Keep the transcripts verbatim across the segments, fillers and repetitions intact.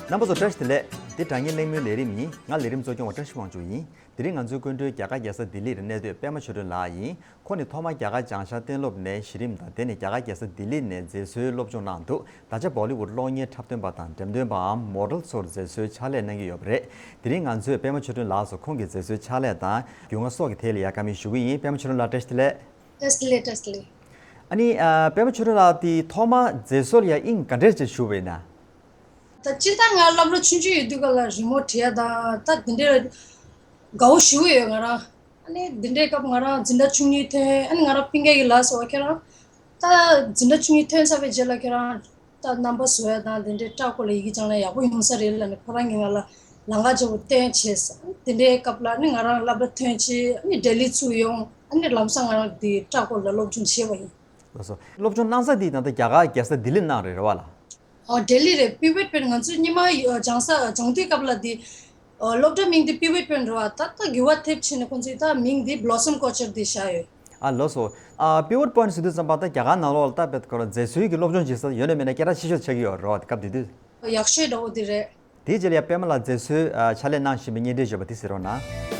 རྣམ་པ་ཚོ་བཀྲ་ཤིས་བདེ་ལེགས། འདི་དྲ་བརྙན་གླེང་མོལ་ལས་རིམ་ཡིན། ང་ལས་རིམ་གཙོ་སྐྱོང་བ་བཀྲ་ཤིས་དབང་ཕྱུག་ཡིན། དེ་རིང་ང་ཚོའི་སྐུ་མགྲོན་རྒྱ་གར་རྒྱལ་ས་ལྡི་ལིར་གནས་སྡོད་པད་མ་ཆོས་སྒྲོན་ལགས་ཡིན། ཁོ་ནི་ཐོག་མར་རྒྱ་གར་ལྗང་ཤར་གཏན་སློབ་ནས་གཞི་རིམ་དང་། དེ་ནས་རྒྱ་གར་རྒྱལ་ས་ལྡི་ལི་ནས་མཛེས་བཟོའི་སློབ་སྦྱོང་གནང་འདུག་ད་ཆ་བོ་ལི་ཝུཌ་གློག་བརྙན་འཁྲབ་སྟོན་པ་དང་འགྲེམས་སྟོན་པའམ་མོ་ཌེལ་ཚོར་མཛེས་བཟོའི་ཕྱག་ལས་གནང་གི་ཡོད་པ་རེད། དེ་རིང་ང་ཚོས་པད་མ་ཆོས་སྒྲོན་ལགས་སུ་ཁོང་གི་མཛེས་བཟོའི་ཕྱག་ལས་དང་རྒྱུས་མངའ་སོགས་ཀྱི་ཐད་ལ་ཡ་བཀའ་མོལ་ཞུ་གི་ཡིན། པད་མ་ཆོས་སྒྲོན་ལགས་བཀྲ་ཤིས་བདེ་ལེགས། བཀྲ་ཤིས་བདེ་ལེགས། བཀྲ་ཤིས་བདེ་ལེགས། ཨ་ནི་ཨ། པད་མ་ཆོས་སྒྲོན་ལགས་དེ་ཐོག་མ་མཛེས་བཟོ་ལ་ཡ་དབྱིངས་ག་འདྲས་ཅིག་ཞུགས་པ་ཡིན་ན། ད་སྤྱིར་བཏང་ང་སློབ་གྲྭ་ཆུང་ཆུང་ཡོད་དུས་སྐབས་ལ་རི་མོ་བྲིས་ཡ་དང་ད་དེ་འདྲའི་དགའ་བོ་ཞེ་པོ་ཡོད་ང་རང་། ཨ་ནི་དེ་འདྲའི་སྐབས་ང་རང་འཛིན་གྲྭ་བཅུ་གཉིས་ཐོན། ཨ་ནི་ང་རང་སྤུན་ཀྱག་གི་ལ་སོགས་ཁྱེད་རང་ད་འཛིན་གྲྭ་བཅུ་གཉིས་ཐོན་ཚར་བའི་རྗེས་ལ་ཁྱེད་རང་ད་རྣམ་པ་བཟོ་ཡ་དང་དེ་འདྲའི་སྐྲ་སྐོར་ལ་ཡི་གེ་སྦྱང་ན་ཡག་པོ་ཡོང་ས་རེད་ལབ་ནས་ཁོ་རང་གིས་ང་ལ་ལམ་ཁ་ཆེ་པོ་སྟོན་བྱས། དེ་འདྲའི་སྐབས་ལ་ནི་ང་རང་སློབ་གྲྭ་ཐོན་བྱས། ཨ་ནི་ལྡི་ལི་ཚུར་ཡོང་། ཨ་ནི་ལམ་སང་ང་རང་དེ་སྐྲ་སྐོར་ལ་སློབ་སྦྱོང་བྱས་པ་ཡིན། ལགས་སོ། སློབ་སྦྱོང་གནང་ས་འདི་ད་ལྟ་རྒྱ་གར་རྒྱལ་ས་ལྡི་ལི་ནང་རེད། རེད་བ་ལགས། ཨོ་ལྡི་ལི་རེད། པི་ཝེད་པན་ང་ཚོའི་སྔོན་མ་སྦྱང་ས་སྦྱང་དུས་སྐབས་ལ་འདི་ཨོ་སློབ་གྲྭ་མིང་འདི་པི་ཝེད་པན་རེད་བ། ད་ལྟ་འགྱུར་བ་ཐེབས་ཕྱིན་ནས་ཁོང་ཚོས་ད་མིང་འདི་བློ་སམ་ཀོ་ཆར་འདི་བཞག་ཡོད། ཨ་ལགས་སོ། ཨ་པི་ཝེད་པན་ཟེར་དུས་ཙམ་པ་ད་རྒྱ་གར་ནང་ལོགས་ལ་ད་དཔེ་ཁོ་རང་མཛེས་བཟོའི་གི་སློབ་སྦྱོང་བྱེད་ས་ཡོད་ན་མེད་ན་སྐད་གྲགས་ཆེ་ཤོས་ཆགས་ཀྱི་ཡོད་རེད་བ། སྐབས་དེ་དུས། ཡག་ཤོས་འདྲ་བོ་འདི་རེད། དེའི་རྗེས་ལ་ཡ་པད་མ་ལགས་མཛེས་བཟོའི་ཨ་ཕྱག་ལས་གནང་བཞིན་པའི་བརྙན་འཕྲིན་ཡོད་པ་དེ་གཟིགས་རོགས་གནང་།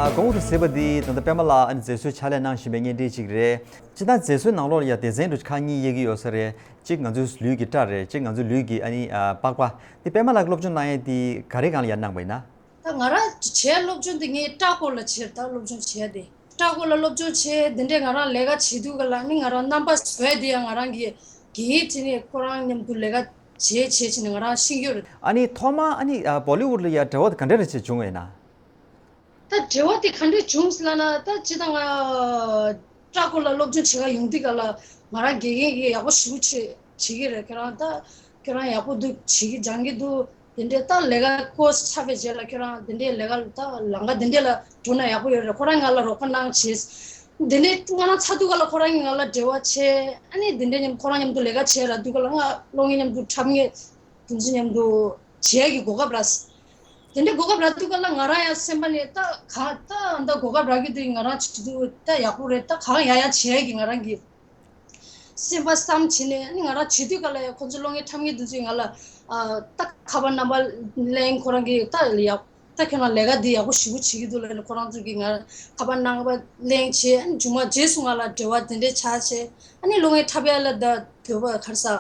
ཨ་གོང་དུ་གཟིགས་པ་འདི་ད་ལྟ་པད་མ་ལགས་ཨ་ནི་མཛེས་བཟོའི་ཕྱག་ལས་གནང་བཞིན་པའི་བརྙན་འཕྲིན་ཅིག་རེད། སྤྱིར་བཏང་མཛེས་བཟོའི་ནང་ལོགས་ལ་ཡ་སྡེ་ཚན་འདྲ་ཁག་གཉིས་དབྱེ་གི་ཡོད་ས་རེད། གཅིག་ང་ཚོའི་ལུས་ཀྱི་སྐྲ་རེད། གཅིག་ང་ཚོའི་ལུས་ཀྱི་ཨ་ནི་ཨ་པགས་པ། དེ་པད་མ་ལགས་སློབ་སྦྱོང་གནང་ཡས་དེ་ག་རེ་སྒང་ལ་ཡ་གནང་བ་ཡིན་ན། ད་ང་རང་བྱས་སློབ་སྦྱོང་དེ་ངས་སྐྲ་སྐོར་ལ་བྱས། ད་སློབ་སྦྱོང་བྱས་ཏེ་སྐྲ་སྐོར་ལ་སློབ་སྦྱོང་བྱས། དེ་འདྲས་ང་རང་ལས་ཀ་བྱེད་དུས་ག་ལ་ནི་ང་རང་རྣམ་པ་བཟོ་ཡས་དེ་ཡང་ང་རང་གི་དགེ་རྒན་བྱས་ནས་ཁོ་རང་མཉམ་དུ་ལས་ཀ་བྱས་བྱས་བྱས་ནས་ང་རང་ཤེས་ཀྱི་ཡོད་རེད། ཨ་ནི་ཐོག་མ་ཨ་ནི་ཨ་བོ་ལི་ཝུཌ་ལ་ཡ་འབྲེལ་བ་དེ་ག་འདྲས་རེ་བྱས་བྱུང་བ་ཡིན་ན། ད་འབྲེལ་བ་དེ་ག་འདྲས་བྱུང་ཟེར་ལབ་ན། ད་སྤྱིར་བཏང་ང་སྐྲ་སྐོར་ལ་སློབ་སྦྱོང་བྱེད་ག་ཡོང་དུས་ག་ལ་ང་རང་དགེ་རྒན་གྱིས་ཡག་པོ་ཞེ་པོ་བྱེད་བྱེད་ཀྱི་རེད། ཁྱེད་རང་ད་ཁྱེད་རང་ཡག་པོ་འདུག་བྱེད་ཀྱི་སྦྱང་གི་འདུག་དེ་འདྲས་ད་ལས་ཀ་ཀོར་སི་ཚར་བའི་རྗེས་ལ་ཁྱེད་རང་དེ་འདྲས་ལས་ཀ་ད་ལམ་ཁ་དེ་འདྲས་ལ་འགྲོ་ན་ཡག་པོ་ཡོད་རེད། ཁོ་རང་ང་ལ་རོགས་པ་གནང་བྱས། དེ་འདྲས་ང་རང་ཚར་དུས་ག་ལ་ཁོ་རང་གིས་ང་ལ་འབྲེལ་བ་བྱས། ཨ་ནི་དེ་འདྲས་མཉམ་ཁོ་རང་མཉམ་དུ་ལས་ཀ་བྱས་རག་དུས་ག་ལ་ང་གློག་བརྙན་མཉམ་དུ་འཁྲབ་མཁན་དེ་ཚོ་མཉམ་དུ་བྱེད་ཡག་གི་གོ་སྐབས་རག་དེ་འདྲའི་གོ་སྐབས་རག་དུས་ག་ལ་ང་རང་ཡང་སེམས་པ་ནས་ད་གང་ད་ད་གོ་སྐབས་རག་གི་འདུག་ང་རང་བྱེད་དུས་ད་ཡག་པོ་རེད། ད་གང་ཡང་ཡང་བྱེད་ཡག་གི་ང་རང་གི་སེམས་པ་བསམ་བྱས་ནས། ཨ་ནི་ང་རང་བྱེད་དུས་ག་ལ་ཡང་ཁོང་ཚོ་གློག་བརྙན་འཁྲབ་མཁན་དེ་ཚོས་ང་ལ་ཨ་ད་ཁ་པར་རྣམ་པ་ལེན། ཁོ་རང་གིས་ད་ཡག་ད་ཁྱོད་རང་ལས་ཀ་འདི་ཡག་པོ་ཞེ་པོ་བྱེད་ཀྱི་འདུག་ལབ་ནས་ཁོ་རང་ཚོ་གིས་ང་ཁ་པར་རྣམ་པ་ལེན་བྱས། ཨ་ནི་མཇུག་མ་རྗེས་སུ་ང་ལ་འབྲེལ་བ་དེ་འདྲས་ཆགས་བྱས། ཨ་ནི་གློག་བརྙན་འཁྲབ་ཡག་ལ་ད་འདོད་པ་ག་རེ་ཟ།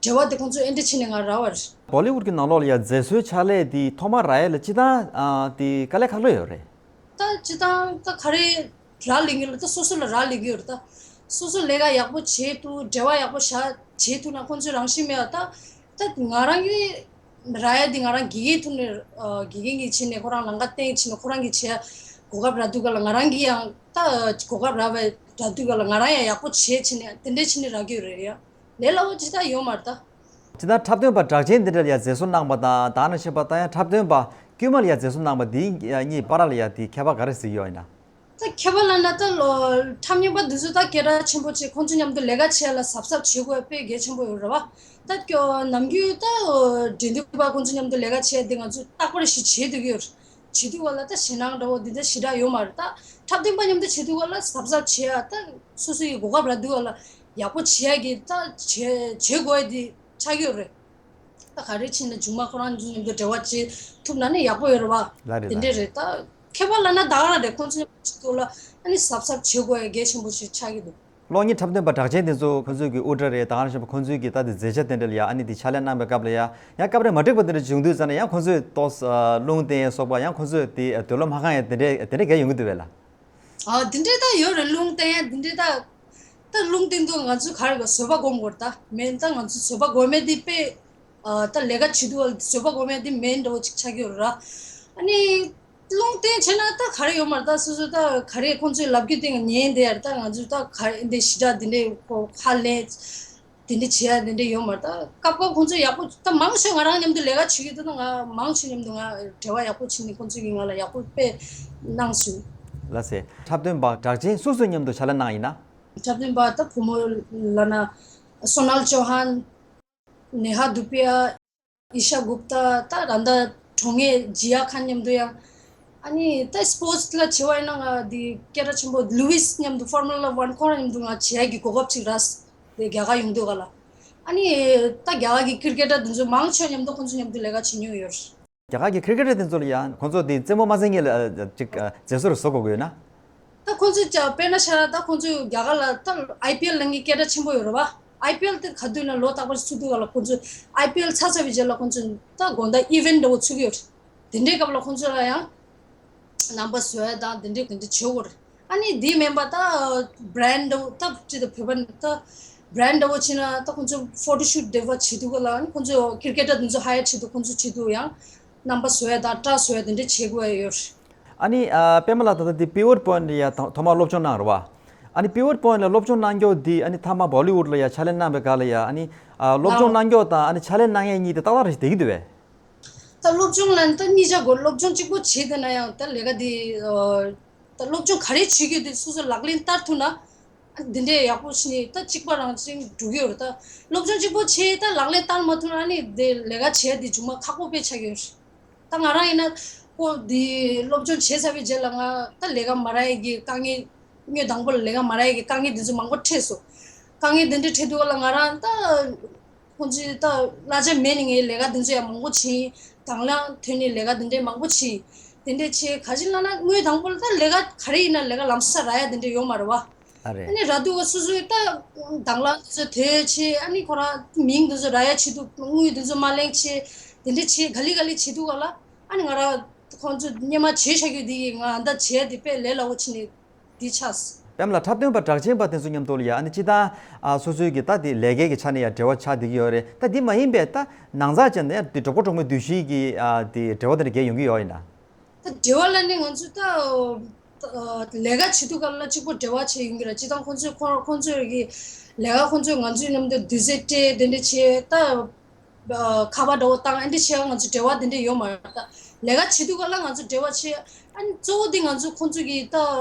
འབྲེལ་བ་དེ་ཁོང་ཚོས་ཨེ་འདྲ་བྱས་ནས་ང་རག་པ་རེད། བོ་ལི་ཝུཌ་གི་ནང་ལོགས་ལ་ཡ་མཛེས་བཟོའི་ཕྱག་ལས་དེ་ཐོག་མར་རག་ཡ་ལ་སྤྱིར་བཏང་ཨ་དེ་དཀའ་ལས་ཁག་པོ་ཡོད་རེད། ད་སྤྱིར་བཏང་ད་ག་རེ་རག་ལས་ཀྱི་ཡོད་ལ། ད་སོ་སོ་ལ་རག་ལས་ཀྱི་ཡོད་རེད། ད་སོ་སོ་ལས་ཀ་ཡག་པོ་བྱེད་ཐུབ། འབྲེལ་བ་ཡག་པོ་བཞག་བྱེད་ཐུབ་ན་ཁོང་ཚོའི་རང་བཞིན་མེད་པ། ད་ད་ང་རང་གི་རག་ཡ་དེ་ང་རང་དགེ་རྒན་ཐུག་ནས་ཨ་དགེ་རྒན་གྱིས་བྱས་ནས་ཁོ་རང་ལམ་ཁ་སྟོན་བྱས་ནས་ཁོ་རང་གིས་བྱས་གོ་སྐབས་རག་དུས་ག་ལ་ང་རང་གིས་ཡང་ད་གོ་སྐབས་རག་པའི་རག་དུས་ག་ལ་ང་རང་ཡང་ཡག་པོ་བྱས་བྱས་ནས་དེ་འདྲས་བྱས་ནས་རག་གི་ཡོད་རེད་ཡ། ལས་སླ་བོ་ཅི་ལྟར་ཡོད་མ་རེད་ད། ཇི་ལྟར་འཁྲབ་སྟོན་པ་གྲགས་ཅན་འདི་འདྲ་ལ་ཡ་མཛེས་བཟོ་གནང་པ་དང་། ད་ནང་བཞིན་པ་ད་ཡང་འཁྲབ་སྟོན་པ་དཀྱུས་མ་ལ་ཡ་མཛེས་བཟོ་གནང་པ་འདི་གཉིས་བར་ལ་ཡ་དེ་ཁྱད་པར་ག་རེ་གཟིགས་ཡོད་ཡིན་ན། ད་ཁྱད་པར་ལབ་ན་ད་ལོ་འཁྲབ་མཁན་པ་འདི་ཚོ་ད་སྐད་གྲགས་ཆེན་པོ་བྱས། ཁོང་ཚོ་མཉམ་དུ་ལས་ཀ་བྱེད་ཡ་ལ་གཟབ་གཟབ་བྱེད་དགོས་དཔེ་གལ་ཆེན་པོ་ཡོད་རེད་བ། ད་ཁྱོད་ནམ་རྒྱུན་ད་འགྲན་བསྡུར་པ་ཁོང་ཚོ་མཉམ་དུ་ལས་ཀ་བྱེད་ཡ་དེ་ང་ཚོས་རྟག་པར་ཞིག་བྱེད་སྡོད་ཀྱི་ཡོད་རེད། བྱེད་དུས་ག་ལ་ད་ཞེད་སྣང་འདྲ་བོ་འདི་འདྲ་ཞེ་དྲག་ཡོད་མ་རེད། ད་འཁྲབ་སྟོན་པ་མཉམ་དུ་བྱེད་དུས་ག་ལ་གཟབ་གཟབ་བྱེད་ཡ། ད་སོ་སོ་ཡི་གོ་སྐབས་རག་དུས་ག་ལ་ཡག་པོ་བྱེད་ཡ་གི་ད་བྱེད་བྱེད་དགོས་ཡ་འདི་ཆགས་ཡོད་རེད། ད་ག་རེ་བྱས་ན་མཇུག་མ་ཁོ་རང་ཚོ་མཉམ་དུ་འབྲེལ་བ་བྱེད་ཐུབ་ན་ནི་ཡག་པོ་ཡོད་རེད་བ། ལགས་རེད། དེ་ལགས་འདྲས་རེད། རེད། ད་ ཁྱད་པར་ལབ་ན་ད་ག་རང་རེད། ཁོང་ཚོ་ཡག་པོ་བྱེད་འདུག་ལ། ཨ་ནི་གཟབ་གཟབ་བྱེད་དགོས་ཡ་གལ་ཆེན་པོ་ཞིག་ཆགས་ཀྱི་འདུག་གློག་བརྙན་འཁྲབ་སྟོན་པ་གྲགས་ཅན་དེ་ཚོ་ཁོང་ཚོའི་གི་དབུ་སྐྲ་རེད། ད་ག་རང་བཞིན་པ་ཁོང་ཚོའི་གི་ད་དེ་མཛད་འཆར་དེ་འདྲ་ལ་ཡ། ཨ་ནི་དེ་ཕྱག་ལས་གནང་པའི་སྐབས་ལ་ཡ། ཡང་སྐབས་རེ་མ་འགྲིག་པ་དེ་འདྲ་བྱུང་དུས་ཙམ་ན་ཡང་ཁོང་ཚོས་ཏོག་ཙམ་རླུང་བསྟན་ཡ་སོགས་པ། ཡང་ཁོང་ཚོས་དེ་འདོད་བློ་མ་ཁེངས་ཡ་དེ་འདྲ་དེ་འདྲ་གས་ཡོང་གི་འདུག་བས་ལ། ཨ་དེ་འདྲའི་ད་ཡོད་རེད། རླུང་བསྟན་ཡ་དེ་འདྲའི་ད། ད་རླུང་བསྟན་དུས་ང་ཚོས་ག་རེ་ག་བཟོད་པ་སྒོམ་དགོས་རེད། ད་མེད་ད་ང་ཚོས་བཟོད་པ་སྒོམ་མེད་དེ་དཔེ། ཨ་ད་ལས་ཀ་བྱེད་དུས་བཟོད་པ་སྒོམ་མེད་དེ་མེད་འདྲ་བོ་ཅིག་ཆགས་ཀྱི་ཡོད་རེད་ར། ཨ་ནི། རླུང་བསྟན་བྱས་ན་ད་ག་རེ་ཡོད་མ་རེད། ད་སོ་སོ་ད་ག་རེ་ཁོང་ཚོའི་ལབ་རྒྱུ་དེ་ཉན་དེ་ཡར་ད་ང་ཚོས་ད་ག་རེ་འདི་ཞི་དྲག་འདི་འདྲའི་ཁོ་ཧ་ལས་དེ་འདྲ་བྱེད་ཡ་དེ་འདྲ་ཡོད་མ་རེད། ད་སྐབས་སྐབས་ཁོང་ཚོས་ཡག་པོ་ད་མང་ཆེ་ང་རང་མཉམ་དུ་ལས་ཀ་བྱེད་ཀྱི་འདུག་ད་ང་མང་ཆེ་མཉམ་དུ་ང་འབྲེལ་བ་ཡག་པོ་བྱས་ནས་ཁོང་ཚོས་ཀྱིས་ང་ལ་ཡག་པོ་དཔེ་གནང་སོང་། ལགས་སེ། འཁྲབ་སྟོན་པ་གྲགས་ཅན་སུ་སུ་མཉམ་དུ་ཕྱག་ལས་གནང་ཡིན་ན། འཁྲབ་སྟོན་པ་ད་བུ་མོ་ལབ་ན་སོ་ནལ་ཅོ་ཧན། ནེ་ཧ་དུ་པི་ཡ། ཨི་ཤ་གུབ་ཏ། ད་ད་ལྟ་གྲོངས་མཁན་ཇི་ཡ་ཁན་མཉམ་དུ་ཡང་། ཨ་ནི་ད་སི་པོར་ཊི་ལ་བྱེད་པ་ཡིན་ན་ང་འདི་སྐད་གྲགས་ཆེན་པོ་ལུ་ཝིས་མཉམ་དུ་ཧྥོར་མུ་ལ་ཝན་ཁོ་རང་མཉམ་དུ་ང་བྱེད་ཡ་གི་གོ་སྐབས་ཅིག་རག་སོང་། དེ་རྒྱ་གར་ཡོང་དུས་ག་ལ། ཨ་ནི་ད་རྒྱ་གར་གི་ཀིར་ཀེ་ཊར་དེ་ཚོ་མང་ཆེ་མཉམ་དུ་ཁོང་ཚོ་མཉམ་དུ་ལས་ཀ་བྱེད་མྱོང་ཡོད་རེད། རྒྱ་གར་གྱི་ཀིར་ཀེ་ཊར་དེ་ཚོ་ལ་ཡང་ཁོང་ཚོ་དེ་རྩེད་མོ་མ་རྩེ་མཁན་ལ་ཅིག་མཛེས་བཟོ་རུ་བཟོ་དགོས་ཀྱི་ཡོད་ན། ད་ཁོང་ཚོས་ཀྱང་དཔེར་ན་ཆ་ད་ཁོང་ཚོས་རྒྱ་གར་ལ་ད་ཨའི་པི་ཨེལ་ལབ་མཁན་སྐད་གྲགས་ཆེན་པོ་ཡོད་རེད་བ། ཨའི་པི་ཨེལ་དེ་ག་དུས་ན་ལོ་རྟག་པར་ཚུགས་དུས་ག་ལ་ཁོང་ཚོས་ཨའི་པི་ཨེལ་ཚར་ཚར་བའི་རྗེས་ལ་ཁོང་ཚོས་ད་དགོང་དག་ཨི་ཝེན་ཊི་འདྲ་བོ་ཚུགས་ཀྱི་ཡོད་རེད། དེ་འདྲའི་སྐབས་ལ་ཁོང་ཚོ་ལ་ཡང་རྣམ་པ་བཟོ་ཡ་དང་དེ་འདྲའི་དེ་འདྲ་བྱེད་དགོས་རེད། ཨ་ནི་དེ་མིན་པ་ད་བྷི་རན་ཌི་འདྲ་བོ་ད་ཅི་ད་བོད་པ་ད་བྷི་རན་ཌི་འདྲ་བོ་བྱས་ན་ད་ཁོང་ཚོ་ཕོ་ཊོ་ཤུ་ཊི་འདྲ་བོ་བྱེད་དུས་ག་ལ་ཨ་ནི་ཁོང་ཚོ་ཀིར་ཀེ་ཊར་དེ་ཚོ་ཧ་ཡར་བྱེད་དུས་ཁོང་ཚོ་བྱེད་དུས་ཡང་། རྣམ་པ་བཟོ་ཡ་དང་སྐྲ་བཟོ་ཡ་དེ་འདྲ་བྱེད་དགོས་ཡ་ཡོད་རེད། ཨ་ནི་ཨ་པད་མ་ལགས་ད་ལྟ་དེ་པི་ཝར་པོ་ཡིན་ཊི་ལ་ཡ་ཐོག་ཐོག་མར་སློབ་སྦྱོང་གནང་རེད་བ། ཨ་ནི་པི་ཝར་པོ་ཡིན་ཊི་ལ་སློབ་སྦྱོང་གནང་མགྱོགས་དེ་ཨ་ནི་མཐའ་མ་བོ་ལི་ཝུཌ་ལ་ཡ་ཕྱག་ལས་གནང་བའི་སྐབས་ལ་ཡ། ཨ་ནི་ཨ་སློབ་སྦྱོང་ལའོ། གནང་མགྱོགས་དང་ཨ་ནི་ཕྱག་ལས་གནང་ཡས་གཉིས་དེ་ཏག་ཏག་རེ་ཞིག་བསྡད་ཀྱི་འདུག་བས། ད་སློབ་སྦྱོང་ལ་ད་གཉིས་ཆ་དགོས། སློབ་སྦྱོང་གཅིག་པོ་བྱས་བསྡད་ན་ཡང་ད་ལས་ཀ་དེ་ཨ་ད་སློབ་སྦྱོང་ག་རེ་བྱེད་ཀྱི་ཡོད་དེ་སོ་སོ་ལག་ལེན་བསྟར་ཐུབ་ན། འདི་འདྲའི་ཡག་པོ་ཞིག་ནི་ད་གཅིག་པ་རང་བཞིན་འགྲོ་གི་ཡོད་རེད། ད་སློབ་སྦྱོང་གཅིག་པོ་བྱས་ད་ལག་ལེན་བསྟར་མ་ཐུབ་ན་ནི་དེ་ལས་ཀ་བྱས་དེ་མཇུག་མ་ཁག་པོ་དཔེ་ཆགས་ཀྱི་ཡོད་རེད། ད་ང་རང་ཡིན་ན་ཁོ་འདི་སློབ་སྦྱོང་བྱས་ཚར་བའི་རྗེས་ལ་ང་ད་ལས་ཀ་མ་རག་ཡས་ཀྱི་དཀའ་ངལ། སྔོན་དང་པོ་ལ་ལས་ཀ་མ་རག་ཡས་ཀྱི་དཀའ་ངལ་འདི་ཚོ་མང་པོ་འཕྲད་སོང་། དཀའ་ངལ་འདི་འདྲ་འཕྲད་དུས་ག་ལ་ང་རང་ད། ཁོང་ཚོས་ད་གླ་ཆ་མེད་ནས་ངའི་ལས་ཀ་འདི་ཚོ་ཡང་མང་པོ་བྱས། དང་བླངས་ཐོན་ནས་ལས་ཀ་འདི་འདྲའི་མང་པོ་བྱས། དེ་འདྲའི་བྱས་ག་ཅི་ལབ་ན་སྔོན་དང་པོ་ལ་ད་ལས་ཀ་ག་རེ་ཡིན་ན་ལས་ཀ་ལམ་སང་རག་ཡ་དེ་འདྲ་ཡོད་མ་རེད་བ། ཨ་རེད། ཨ་ནི་རག་དུས་སོ་སོའི་ད་དང་བླངས་འདི་ཚོ་དེ་བྱས། ཨ་ནི་ཁོ་རང་མིང་འདི་ཚོ་རག་ཡ་ཆེད་དུ་དངུལ་འདི་ཚོ་མ་ལེན་བྱས། དེ་འདྲ་བྱས་ག་ལེ་ག་ལེ་བྱེད་དུས་ག་ལ་ཨ་ནི་ང་རང་ཁོང་ཚོ་སྔོན་མ་བྱས་བཞག་རྒྱུ་དེ་ཡིས་ང་ད་བྱས་དེ་དཔེ་ལས་སླ་བོ་བྱས་ནས། འདི་ཆགས། པད་མ་ལགས་འཁྲབ་སྟོན་པ་གྲགས་ཅན་པ་དེ་ཚོ་མཉམ་དུ་ལ་ཡ་ཨ་ནི་སྤྱིར་བཏང་ཨ་སོ་སོའི་གི་ད་དེ་ལས་ཀའི་གི་ཆ་ནས་ཡ་འབྲེལ་བ་ཆགས་བསྡད་ཀྱི་ཡོད་རེད། ད་འདི་མ་ཡིན་པའི་ད་ནང་ཚགས་ཅན་ནས་ཡ་དེ་གྲོགས་པོ་གྲོགས་མོའི་འདུ་ཤེས་ཀྱི་ཨ་དེ་འབྲེལ་བ་དེ་འདྲ་གས་ཡོང་གི་ཡོད་ཡིན་ན། ད་འབྲེལ་བ་ལ་ནི་ང་ཚོ་ད་ལས་ཀ་བྱེད་དུས་སྐབས་ལ་གཅིག་པོ་འབྲེལ་བ་བྱས་ཡོང་གི་རེད། སྤྱིར་བཏང་ཁོང་ཚོས་ཁོ་ཁོང་ཚོའི་གི་ལས་ཀ་ཁོང་ཚོས་ང་ཚོའི་མཉམ་དུ་དུས་ཚོད་སྤྲད་དེ་འདྲ་བྱས་ད། ཁ་པར་འདྲ་བོ་བཏང་ཨ་འདྲ་བྱས་ང་ཚོ་འབྲེལ་བ་དེ་འདྲ་ཡོད་མ་རེད། ད་ལས་ཀ་བྱེད་དུས་ག་ལ་ང་ཚོ་འབྲེལ་བ་བྱས། ཨ་ནི་གཙོ་བོ་དེ་ང་ཚོ་ཁོང་ཚོ་གི་ད་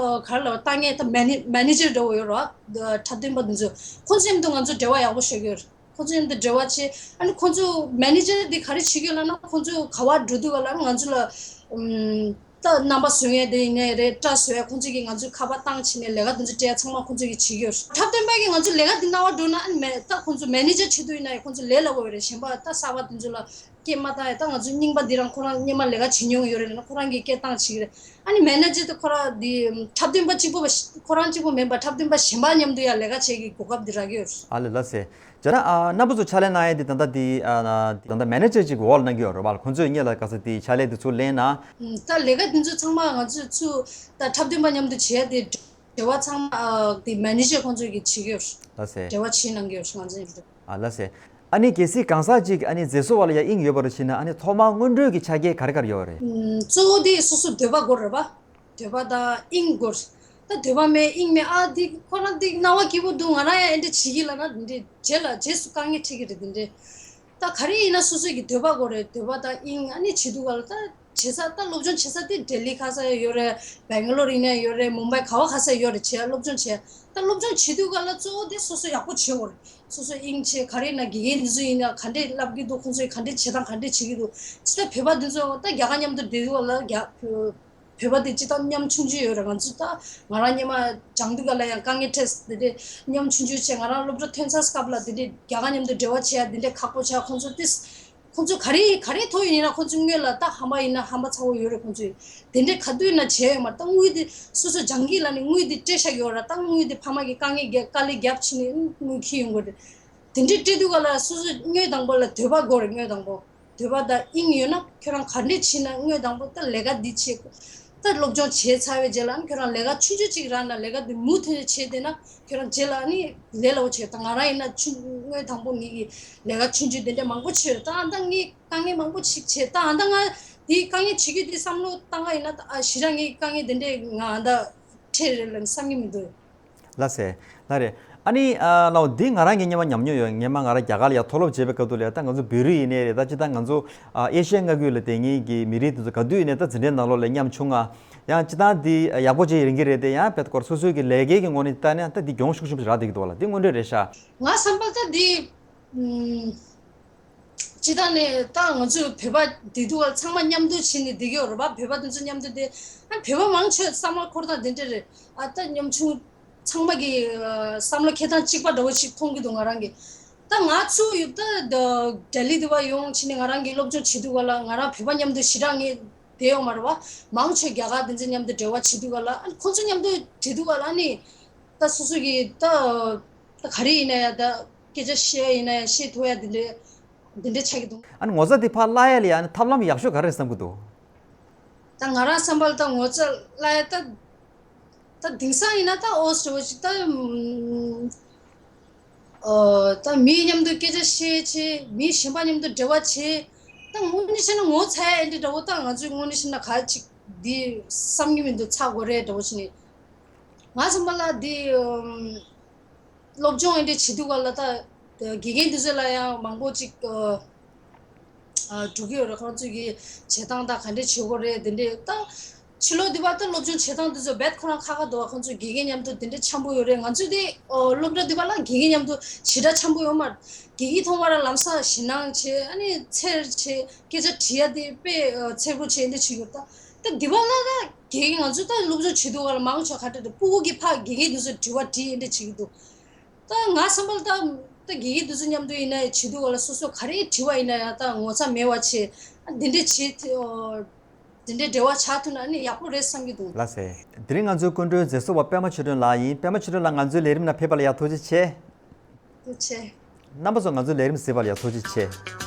ག་རེ་ལབ་ལྟ་མཁན་ད་མེ་ནེ་མེ་ནེ་ཇར་འདྲ་བོ་ཡོད་རེད་བ། འཁྲབ་སྟོན་པ་དེ་ཚོ་ཁོང་ཚོ་མཉམ་དུ་ང་ཚོ་འབྲེལ་བ་ཡག་པོ་བྱེད་ཀྱི་ཡོད་རེད། ཁོང་ཚོ་མཉམ་དུ་འབྲེལ་བ་བྱས། ཨ་ནི་ཁོང་ཚོ་མེ་ནེ་ཇར་དེ་ག་རེ་བྱེད་ཀྱི་ཡོད་ལབ་ན་ཁོང་ཚོ་ག་པར་འགྲོ་དུས་ག་ལ་ང་ཚོ་ལ་ཨམ། ད་རྣམ་པ་བཟོ་མཁན་དེ་ཡིན་ནའི་རེད། སྐྲ་བཟོ་ཡ་ཁོང་ཚོ་གིས་ང་ཚོའི་ཁ་པར་བཏང་བྱས་ནས་ལས་ཀ་དེ་ཚོ་སྤྲད་ཡ་ཚང་མ་ཁོང་ཚོ་གིས་བྱེད་ཀྱི་ཡོད་རེད། འཁྲབ་སྟོན་པ་གིས་ང་ཚོ་ལས་ཀ་འདི་གནང་བ་འགྲོ་ན་ཨ་ནི་མེ་ད་ཁོང་ཚོ་མེ་ནེ་ཇར་བྱེད་དུས་ཡིན་ནའི་ཁོང་ཚོ་ལས་སླ་བོ་རེད། གཞན་པ་ད་གསར་པ་དེ་ཚོ་ལ་སྐད་མ་བཏང་ཡ། ད་ང་ཚོ་རྙིང་པ་འདི་རང་ཁོ་རང་སྔོན་མ་ལས་ཀ་བྱེད་མྱོང་ཡོད་རེད་ལབ་ན་ཁོ་རང་གིས་སྐད་བཏང་བྱེད་ཀྱི་རེད། ཨ་ནི་མེ་ནེ་ཇར་དེ་ཁོ་རང་འདི་འཁྲབ་སྟོན་པ་གཅིག་པོ་བ་ཁོ་རང་གཅིག་པོ་མིན་པ་འཁྲབ་སྟོན་པ་གཞན་པ་མཉམ་དུ་ཡ་ལས་ཀ་བྱེད་ཀྱི་གོ་སྐབས་འདི་རག་གི་ཡོད་རེད། ཨ་ལེ་ལགས་སེ། བྱས་ན་ཨ་རྣམ་པ་ཚོ་ཕྱག་ལས་གནང་ཡས་དེ་ད་ལྟ་དེ་ཨ་ད་ལྟ་མེ་ནེ་ཇར་ཅིག་འོག་ལ་གནང་གི་ཡོད་རེད་བ། ཁོང་ཚོས་སྔོན་ལ་ག་ས་དེ་ཕྱག་ལས་དེ་ཚུར་ལེན་ན། ད་ལས་ཀ་དེ་ཚོ་ཚང་མ་ང་ཚོས་ཚུར་ད་འཁྲབ་སྟོན་པ་མཉམ་དུ་བྱས་ཏེ་འབྲེལ་བ་ཚང་མ་ཨ་དེ་མེ་ནེ་ཇར་ཁོང་ཚོས་ཀྱིས་བྱེད་ཀྱི་ཡོད་རེད། ལགས་སེ། འབྲེལ་བ་བྱེད་གནང་གི་ཡོད་རེད་ང་ཚོ་ཡིན་དུས། ཨ་ལགས་སེ། ཨ་ནི་གལ་སྲིད་གང་ཟག་ཅིག་ཨ་ནི་མཛེས་བཟོ་བ་ལ་ཡ་དབྱིངས་ཡོད་པ་རེད་བྱས་ན་ཨ་ནི་ཐོག་མར་སྔོན་འགྲོའི་གི་ཆ་རྐྱེན་ག་རེ་ག་རེ་ཡོད་རེད། ཨམ། གཙོ་བོ་དེ་སོ་སོ་འདོད་པ་དགོས་རེད་པ། འདོད་པ་དང་དབྱིངས་དགོས། ད་འདོད་པ་མེད་དབྱིངས་མེད་ཨ་འདི་ཁོ་རང་འདི་སྣང་བ་སྐྱིད་པོ་འདུག་ང་རང་ཡང་ཨེ་འདྲ་བྱེད་ཀྱི་ལབ་ན་འདི་འདྲའི་རྗེས་ལ་རྗེས་སུ་དཀའ་ངལ་འཕྲད་ཀྱི་རེད་འདི་འདྲའི། ད་ག་རེ་ཡིན་ན་སོ་སོའི་གི་འདོད་པ་དགོས་རེད། འདོད་པ་དང་དབྱིངས་ཨ་ནི་བྱེད་དུས་ག་ལ་ད་བྱེད་ས་ད་སློབ་སྦྱོང་བྱེད་ས་དེ་ལྡི་ལི་ཁ་ས་ཡོད་རེད། སྦེང་ག་ལོར་ཡིན་ན་ཡོད་རེད། མུམ་བྷའི་ག་བ་ག་ས་ཡོད་རེད། བྱེད་སློབ་སྦྱོང་བྱེད་ད་སློབ་སྦྱོང་བྱེད་དུས་ག་ལ་གཙོ་བོ་དེ་སོ་སོ་ཡག་པོ་བྱེད་དགོས་རེད། སོ་སོ་དབྱིངས་ཆེ་ག་རེ་ཡིན་ན་དགེ་རྒན་འདི་ཚོ་ཡིན་ན་ག་འདྲས་བསླབ་ཀྱི་འདུག་ཁོང་ཚོས་ག་འདྲས་བྱེད་སྟངས་ག་འདྲས་བྱེད་ཀྱི་འདུག་ཇི་ལྟར་བོད་པ་འདི་ཚོ་ད་རྒྱ་གར་མཉམ་དུ་བསྡད་དུས་ག་ལ་རྒྱ་བོད་པ་དེ་སྤྱིར་བཏང་ཉམ་ཆུང་ཆུང་ཡོད་རེད། ང་ཚོ་ད་ང་རང་སྔོན་མ་སྦྱང་དུས་ག་ལ་ཡང་དཀའ་ངལ་འཕྲད་དེ་དེ་ཉམ་ཆུང་ཆུང་བྱས་ང་རང་སློབ་གྲྭ་ཐོན་ཚར་སྐབས་ལ་དེ་འདྲའི་རྒྱ་གར་མཉམ་དུ་འབྲེལ་བ་བྱེད་ཡ་དེ་འདྲའི་ཁག་པོ་ཆགས། ཁོང་ཚོ་ཏིས་ ཁོང་ཚོ་ག་རེ་ག་རེ་ཐོབ་ཡིན་ན་ཁོང་ཚོ་དངུལ་ལ་ད་ཧམ་པ་ཡིན་ན་ཧམ་པ་ཚ་བོ་ཡོད་རེད། ཁོང་ཚོས་དེ་འདྲའི་ག་དུས་ན་བྱས་ཡོད་མ་རེད། ད་དངུལ་དེ་སོ་སོ་སྦྱང་གི་ལ་ནི་དངུལ་དེ་སྤྲད་བཞག་ཡོད་ར། ད་དངུལ་དེ་ཕ་མ་གི་དཀའ་ངལ་རྒྱ་དཀའ་ལས་རྒྱབ་ཕྱིན་ནས་དངུལ་འཁྱེར་ཡོང་དགོས་རེད། དེ་འདྲའི་སྤྲད་དུས་ག་ལ་སོ་སོ་དངུལ་དང་པོ་ལ་འདོད་པ་དགོས་རེད། དངུལ་དང་པོ་འདོད་པ་དང་དབྱིངས་ཡོད་ན་ཁྱོད་རང་ག་འདྲས་བྱས་ན་དངུལ་དང་པོ་ད་ལས་ཀ་འདི་བྱེད། ད་སློབ་སྦྱོང་བྱས་ཚར་བའི་རྗེས་ལ་ཨ་ནི་ཁྱོད་རང་ལས་ཀ་ཆུང་ཆུང་ཅིག་རག་ན་ལས་ཀ་འདི་མུ་མཐུད་ནས་བྱས་བསྡད་ན་ཁྱོད་རང་རྗེས་ལ་ཨ་ནི་ལས་སླ་བོ་བྱེད། ད་ང་རང་ཡིན་ན་ཆུང་དངུལ་དང་པོ་ངེད་ཀྱི་ལས་ཀ་ཆུང་ཆུང་དེ་འདྲ་མང་པོ་བྱས་རེད། ད་ཨ་ད་ངས་དཀའ་ངལ་མང་པོ་ཞིག་བྱས། ད་ཨ་ད་ང་འདི་དཀའ་ངལ་བྱེད་རྒྱུ་འདི་བསམ་བློ་བཏང་ག་ཡིན་ན་ད་ཨ་ཞེ་དྲག་ངས་དཀའ་ངལ་དེ་འདྲས་ང་ཨ་ད་འཕྲད་རེད་ལབ་བསམ་གྱི་མི་འདུག་ལགས་སེ། ལགས་རེད། ཨ་ནི་ཨ་ལའོ་འདི་ང་རང་གི་སྔོན་མ་ཉམས་མྱོང་ཡོད། སྔོན་མ་ང་རང་རྒྱ་གར་ལ་ཡ་མཐོ་སློབ་བྱེད་པའི་སྐབས་དུ་ལ་ཡ་ད་ང་ཚོ་བོད་རིགས་ཡིན་ནའི་རེད། ད་ཅི་ད་ང་ཚོ་ཨ་ཨེ་ཤི་ཡའི་མངའ་ཁུལ་ལ་བསྡད་མཁན་གྱི་མི་རིགས་དེ་ཚོ་ག་དུས་ཡིན་ནའི་ད་འཛིན་གྲྭའི་ནང་ལོགས་ལ་མཉམ་བྱུང་ང་། ཡང་ཅི་ད་འདི་ཡག་པོ་ཅིག་ཡིན་གྱི་རེད་དེ། ཡང་བེད་ཀོར་སོ་སོའི་གི་ལས་ཀའི་གི་ངོས་ནས་ལྟ་ནས་ད་འདི་གྱོང་ཤུགས་ཆེན་པོ་ཞིག་རག་བསྡད་ཀྱི་འདུག་བ་ལ། འདི་དངོས་འབྲེལ་རེད་ཤག་ང་བསམ་པ་ད་འདི་ཨམ། སྤྱིར་བཏང་ནས་ད་ང་ཚོས་བོད་པ་བསྡད་དུས་ཚང་མ་མཉམ་དུ་བྱས་ནས་བསྡད་ཀྱི་ཡོད་རེད་པ། བོད་པ་དེ་ཚོ་མཉམ་དུ་བསྡད། ཨ་བོད་པ་མང་ཆེ་བསམ་བློ་འཁོར་སྟངས་དེ་འདྲ་རེད། ཨ་ད་ཉམ་ཆུང་ཚང་མ་གི་བསམ་བློ་འཁྱེར་སྟངས་གཅིག་པ་འདྲ་བོ་ཞིག་མཐོང་གི་འདུག་ང་རང་གི། ད་ང་ཚོ་ཡུལ་ད་ལྡི་ལི་དེ་བ་ཡོང་བྱས་ནས་ང་རང་གི་སློབ་སྦྱོང་བྱེད་དུས་ག་ལ་ང་རང་བོད་པ་མཉམ་དུ་ཞེ་དྲག་ངས་བསྡད་ཡོད་མ་རེད་པ། མང་ཆེ་རྒྱ་གར་དེ་ཚོ་མཉམ་དུ་འབྲེལ་བ་བྱེད་དུས་ག་ལ་ཨ་ཁོང་ཚོ་མཉམ་དུ་བྱེད་དུས་ག་ལ་ཨ་ནི་ད་སོ་སོ་གི་ད་ད་ག་རེ་ཡིན་ན་ཡང་ད་སྐད་ཆ་བཤད་ཡ་ཡིན་ན་ཡང་བཤད་ཐུབ་ཡ་དེ་འདྲ་དེ་འདྲ་ཆགས་ཀྱི་འདུག་ཨ་ནི་ངོ་ཚ་དེ་ཕར་བརླག་ཡ་ལ་ཡ་ཨ་ནི་ཐབས་ལམ་ཡག་ཤོས་ག་རེ་རེད་བསམ་གྱི་འདུག་ད་ང་རང་བསམ་པ་ལ་ད་ངོ་ཚ་བརླག་ཡ་ད་ད་དེང་སང་ཡིན་ན་ད་ཨོ་སི་ཊོ་ཅིག་ད་ཨ་ད་མི་མཉམ་དུ་སྐད་ཆ་བཤད་བྱེད། མི་གཞན་པ་མཉམ་དུ་འབྲེལ་བ་བྱེད། ད་དངོས་གནས་བཤད་ན་ངོ་ཚ་ཡ་འདི་འདྲ་བོ་ད་ང་ཚོས་དངོས་གནས་བཤད་ན་ག་ཅིག་འདི་བསམ་གྱི་མི་འདུག་ཚ་དགོས་རེད་འདྲ་བོ་བྱས་ནས། ང་ཚོ་མ་ལ་འདི་ཨམ། སློབ་སྦྱོང་འདི་བྱེད་དུས་ག་ལ་ད་དགེ་རྒན་དེ་ཚོ་ལ་ཡང་མང་པོ་ཅིག་ཨ་ཨ་འགྲོ་གི་ཡོད་རེད། ཁོང་ཚོས་ཀྱི་བྱེད་སྟངས་དང་ག་འདྲས་བྱེད་དགོས་རེད་དེ་འདྲས་ད། ཕྱི་ལོགས་འདི་བར་ད་སློབ་སྦྱོང་བྱེད་སྟངས་དེ་ཚོ་རྦད་ཁོ་རང་ཁག་ཁག་འདུག་བ། ཁོང་ཚོ་དགེ་རྒན་མཉམ་དུ་དེ་འདྲས་འཆམ་པོ་ཡོད་རེད། ང་ཚོས་དེ་ཨོ་སློབ་གྲྭ་འདི་བར་ལ་དགེ་རྒན་མཉམ་དུ་ཞེ་དྲག་འཆམ་པོ་ཡོད་མ་རེད། དགེ་རྒན་མཐོང་བ་ར་ལམ་སང་ཞེད་སྣང་བྱེད། ཨ་ནི་འཚེར་བྱེད། སྐད་ཆ་དྲི་ཡ་དེ་དཔེ་ཨ་འཚེར་པོ་བྱེད་འདི་བྱེད་ཡོད་ད། ད་འདི་བར་ལ་ད་དགེ་རྒན་ང་ཚོ་ད་སློབ་སྦྱོང་བྱེད་དུས་བར་ལ་མང་ཆེ་ག་འདྲ་འདྲ་སྤུ་གུ་གི་ཕ་དགེ་རྒན་དེ་ཚོ་དྲི་བ་དྲི་ཡ་འདི་བྱེད་ཀྱི་འདུག་ད་ང་བསམ་པ་ལ་ད་ད་དགེ་རྒན་དེ་ཚོ་མཉམ་དུ་ཡིན་ན་བྱེད་དུས་བར་ལ་སོ་སོ་ག་རེ་དྲི་བ་ཡིན་ན་ཡང་ད་ངོ་ཚ་མེད་པ་བྱེད། ཨ་འདི་འདྲས་བྱེད་དེ་ཨོ། དེ་འདྲའི་འབྲེལ་བ་ཆགས་ཐུབ་ན་ནི་ཡག་པོ་རེད་བསམ་གྱི་འདུག་ལགས་སེ། དེ་རིང་ང་ཚོའི་སྐུ་མགྲོན་མཛད་གཙོ་བ་པད་མ་ཆོས་སྒྲོན་ལགས་ཡིན། པད་མ་ཆོས་སྒྲོན་ལགས་ང་ཚོའི་ལས་རིམ་ནང་ཕེབས་པ་ལ་ཡ་ཐུགས་རྗེ་ཆེ། ཐུགས་རྗེ་ཆེ། རྣམ་པ་ཚོ་ང་ཚོའི་ལས་རིམ་གཟིགས་པ་ལ་ཡ་ཐུགས་རྗེ་ཆེ།